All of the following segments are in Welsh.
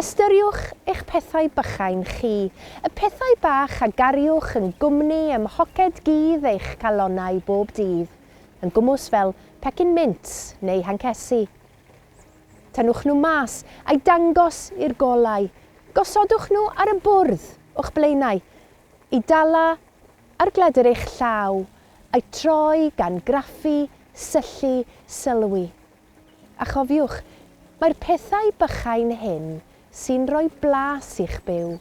Ystyriwch eich pethau bychain chi, y pethau bach a gariwch yn gwmni ym mhoced gudd eich calonnau bob dydd, yn gwmws fel pecyn mints neu hancesi. Tynnwch nhw mas a'u dangos i'r golau, gosodwch nhw ar y bwrdd o'ch blaenau, i dala ar gledr eich llaw, a'u troi gan graffu, syllu, sylwi. A chofiwch, mae'r pethau bychain hyn sy'n rhoi blas i'ch byw,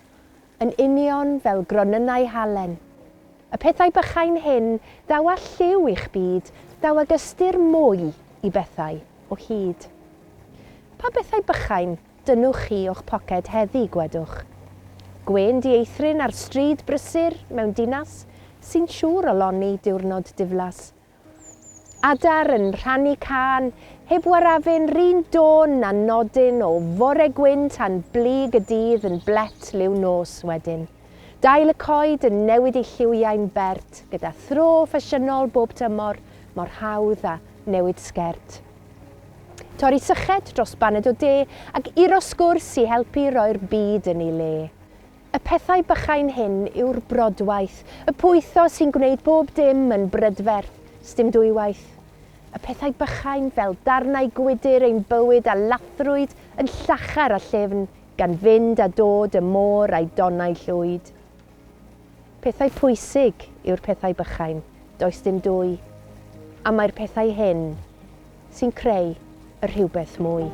yn union fel gronynnau halen. Y pethau bychain hyn ddaw â lliw i'ch byd, ddaw ag ystyr mwy i bethau o hyd. Pa bethau bychain dynnwch chi o'ch poced heddi, gwedwch? Gwên dieithryn ar stryd brysur mewn dinas sy'n siŵr o lonni diwrnod diflas. Adar yn rhannu cân, heb warafun 'run dôn na nodyn o fore gwyn tan blyg y dydd yn blet liw nos wedyn. Dail y coed yn newid eu lliwiau'n bert gyda thro ffasiynol bob tymor, mor hawdd â newid sgert. Torri syched dros baned o de ac iro sgwrs i helpu roi'r byd yn ei le. Y pethau bychain hyn yw'r brodwaith, y pwytho sy'n gwneud bob dim yn brydferth, sdim dwywaith. Y pethau bychain fel darnau gwydr ein bywyd a lathrwyd yn llachar a llyfn gan fynd a dod y môr a'i donnau llwyd. Pethau pwysig yw'r pethau bychain, does dim dwy. A mae'r pethau hyn sy'n creu y rhywbeth mwy.